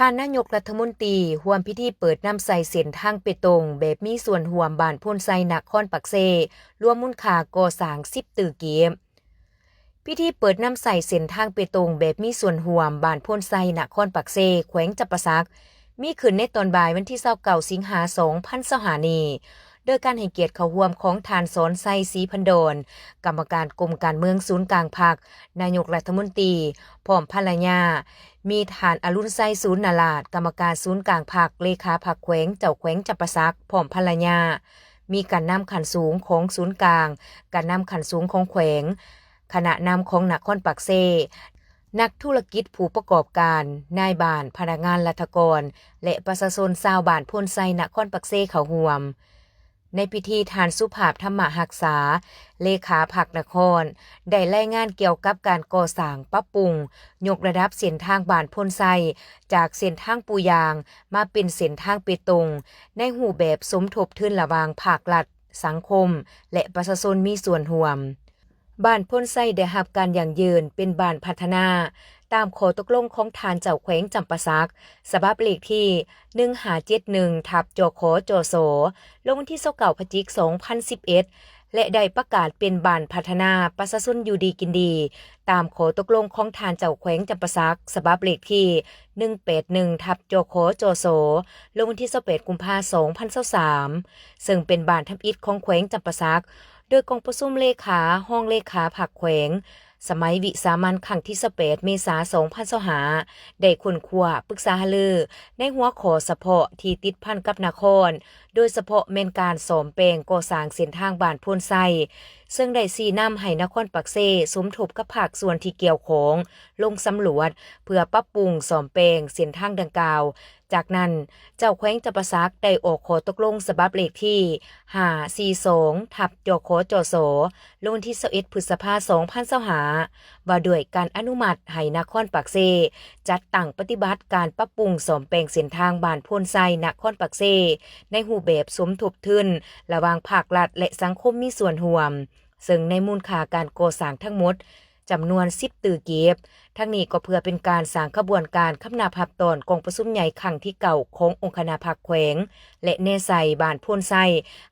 ທ່ານນາຍົກລັດຖະມົນຕີຮ່ວມພິທີເປີດນຳໃຊ້ເສັ້ນທາງເປຕົງແບບມີສ່ວນຮ່ວມບ້ານໂພນໄຊ ນະຄອນປາກເຊ ລວມມູນຄ່າກໍ່ສ້າງສິບຕື້ກີບ. ພິທີເປີດນຳໃຊ້ເສັ້ນທາງເປຕົງແບບມີສ່ວນຮ່ວມບ້ານໂພນໄຊ ນະຄອນປາກເຊ ແຂວງຈຳປາສັກ ມີຂຶ້ນໃນຕອນບ່າຍວັນທີຊາວເກົ້າ ສິງຫາ ສອງພັນຊາວຫ້ານີ້ ໂດຍການໃຫ້ກຽດເຂົ້າຮ່ວມຂອງທ່ານ ສອນໄຊ ສີພັນດອນ ກຳມະການກົມການເມືອງສູນກາງພັກ, ນາຍົກລັດຖະມົນຕີ ພ້ອມພັນລະຍາ, ມີທ່ານ ອະລຸນໄຊ ສູນນາລາດ ກຳມະການສູນກາງພັກ, ເລຂາພັກແຂວງ, ເຈົ້າແຂວງຈຳປາສັກ ພ້ອມພັນລະຍາ, ມີການນຳຂັ້ນສູງຂອງສູນກາງ, ການນຳຂັ້ນສູງຂອງແຂວງ, ຄະນະນຳຂອງນະຄອນປາກເຊ, ນັກທຸລະກິດ, ຜູ້ປະກອບການ, ນາຍບ້ານ, ພະນັກງານລັດຖະກອນ ແລະ ປະຊາຊົນຊາວບ້ານໂພນໄຊ ນະຄອນປາກເຊ ເຂົ້າຮ່ວມ. ໃນພິທີ ທ່ານ ສຸພາບ ທຳມະຮັກສາ ເລຂາພັກນະຄອນ ໄດ້ລາຍງານກ່ຽວກັບການກໍ່ສ້າງ, ປັບປຸງ, ຍົກລະດັບເສັ້ນທາງບ້ານໂພນໄຊ ຈາກເສັ້ນທາງປູຢາງ ມາເປັນເສັ້ນທາງເປຕົງ ໃນຮູບແບບສົມທົບທຶນລະຫວ່າງພາກລັດ, ສັງຄົມ ແລະ ປະຊາຊົນມີສ່ວນຮ່ວມ. ບ້ານໂພນໄຊໄດ້ຮັບການຢັ້ງຢືນເປັນບ້ານພັດທະນາ ຕາມຂໍ້ຕົກລົງຂອງທ່ານເຈົ້າແຂວງຈຳປາສັກ ສະບັບເລກທີ ໜຶ່ງຫ້າເຈັດໜຶ່ງ ທັບ ຈຂ ຈສ ລົງວັນທີຊາວເກົ້າ ພະຈິກ ສອງພັນສິບເອັດ ແລະ ໄດ້ປະກາດເປັນບ້ານພັດທະນາປະຊາຊົນຢູ່ດີກິນດີ ຕາມຂໍ້ຕົກລົງຂອງທ່ານເຈົ້າແຂວງຈຳປາສັກ ສະບັບເລກທີ ໜຶ່ງແປດໜຶ່ງ ທັບ ຈຂ ຈສ ລົງວັນທີຊາວແປດ ກຸມພາ ສອງພັນຊາວສາມ ເຊິ່ງເປັນບ້ານທຳອິດຂອງແຂວງຈຳປາສັກ ໂດຍກອງປະຊຸມເລຂາ, ຮອງເລຂາພັກແຂວງ ສະໄໝວິສາມັນຄັ້ງທີຊາວແປດ ເມສາ ສອງພັນຊາວຫ້າ ໄດ້ຄົ້ນຄວ້າປຶກສາຫາລືໃນຫົວຂໍ້ສະເພາະທີ່ຕິດພັນກັບນະຄອນ, ໂດຍສະເພາະແມ່ນການສ້ອມແປງກໍ່ສ້າງເສັ້ນທາງບ້ານໂພນໄຊ, ເຊິ່ງໄດ້ຊີ້ນຳໃຫ້ນະຄອນປາກເຊສົມທົບກັບພາກສ່ວນທີ່ກ່ຽວຂ້ອງລົງສຳຫຼວດ ເພື່ອປັບປຸງສ້ອມແປງເສັ້ນທາງດັ່ງກ່າວ. ຈາກນັ້ນ, ເຈົ້າແຂວງຈຳປາສັກໄດ້ອອກຂໍ້ຕົກລົງສະບັບເລກທີ ຫ້າສີ່ສອງ ທັບ ຈຂ ຈສ ລົງວັນທີຊາວເອັດ ພຶດສະພາ ສອງພັນຊາວຫ້າ ວ່າດ້ວຍການອະນຸມັດໃຫ້ນະຄອນປາກເຊ ຈັດຕັ້ງປະຕິບັດການປັບປຸງສ້ອມແປງເສັ້ນທາງບ້ານໂພນໄຊ ນະຄອນປາກເຊ ໃນຮູບແບບສົມທົບທຶນລະຫວ່າງພາກລັດ ແລະ ສັງຄົມມີສ່ວນຮ່ວມ, ເຊິ່ງໃນມູນຄ່າການກໍ່ສ້າງທັງໝົດ ຈຳນວນສິບຕື້ກີບ. ທັງນີ້ກໍເພື່ອເປັນການສ້າງຂະບວນການຄຳນັບຮັບຕ້ອນກອງປະຊຸມໃຫຍ່ຄັ້ງທີເກົ້າຂອງອົງຄະນະພັກແຂວງ ແລະ ແນໃສ່ບ້ານໂພນໄຊ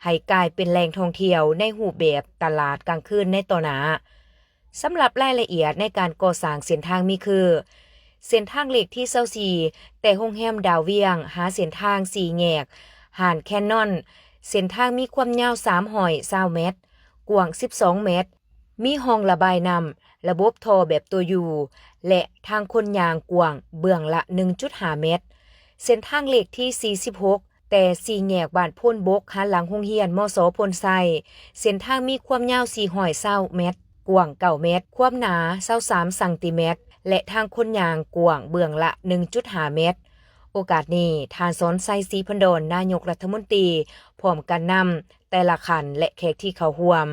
ໃຫ້ກາຍເປັນແຫຼ່ງທ່ອງທ່ຽວໃນຮູບແບບຕະຫຼາດກາງຄືນໃນຕໍ່ໜ້າ. ສຳລັບລາຍລະອຽດໃນການກໍ່ສ້າງເສັ້ນທາງມີຄື, ເສັ້ນທາງເລກທີຊາວສີ່ ແຕ່ໂຮງແຮມດາວວຽງ ຫາເສັ້ນທາງສີ່ແຍກຫານແຄນນອນ, ເສັ້ນທາງມີຄວາມຍາວສາມຮ້ອຍຊາວແມັດ, ກວ້າງສິບສອງແມັດ, ມີຮ່ອງລະບາຍນ້ຳ, ລະບົບທໍ່ແບບຕົວຢູ ແລະ ທາງຄົນຍ່າງກວ້າງເບື້ອງລະໜຶ່ງຈຸດຫ້າແມັດ. ເສັ້ນທາງເລກທີສີ່ສິບຫົກ ແຕ່ສີ່ແຍກບ້ານໂພນບົກ ຫັນຫຼັງໂຮງຮຽນ ມສ ໂພນໄຊ, ເສັ້ນທາງມີຄວາມຍາວສີ່ຮ້ອຍຊາວແມັດ, ກວ້າງເກົ້າແມັດ, ຄວາມໜາຊາວສາມຊັງຕີແມັດ ແລະ ທາງຄົນຍ່າງກວ້າງເບື້ອງລະໜຶ່ງຈຸດຫ້າແມັດ. ໂອກາດນີ້, ທ່ານ ສອນໄຊ ສີພັນດອນ ນາຍົກລັດຖະມົນຕີ ພ້ອມການນຳ ແຕ່ລະຂັ້ນ ແລະ ແຂກທີ່ເຂົ້າຮ່ວມ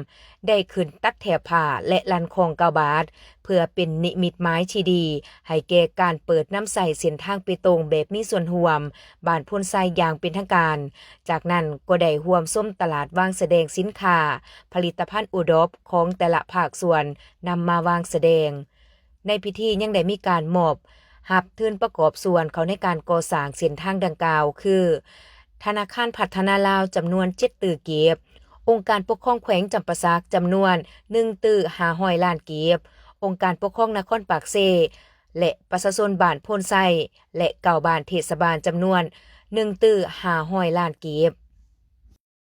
ໄດ້ຂຶ້ນຕັກແຖບຜ້າ ແລະ ລັ່ນຄ້ອງເກົ້າບາດ ເພື່ອເປັນນິມິດໝາຍທີ່ດີໃຫ້ແກ່ການເປີດນຳໃຊ້ເສັ້ນທາງເປຕົງແບບມີສ່ວນຮ່ວມ ບ້ານໂພນໄຊຢ່າງເປັນທາງການ. ຈາກນັ້ນກໍໄດ້ຮ່ວມຊົມຕະຫຼາດວາງສະແດງສິນຄ້າ, ຜະລິດຕະພັນໂອດອບຂອງແຕ່ລະພາກສ່ວນນຳມາວາງສະແດງ. ໃນພິທີຍັງໄດ້ມີການມອບຮັບທຶນປະກອບສ່ວນເຂົ້າໃນການກໍ່ສ້າງເສັ້ນທາງດັ່ງກ່າວ ຄື ທະນາຄານພັດທະນາລາວ ຈຳນວນເຈັດຕື້ກີບ, ອົງການປົກຄອງແຂວງຈຳປາສັກ ຈຳນວນໜຶ່ງຕື້ຫ້າຮ້ອຍລ້ານກີບ, ອົງການປົກຄອງນະຄອນປາກເຊ ແລະ ປະຊາຊົນບ້ານໂພນໄຊ ແລະ ເກົ້າບ້ານເທດສະບານ ຈຳນວນໜຶ່ງຕື້ຫ້າຮ້ອຍລ້ານກີບ.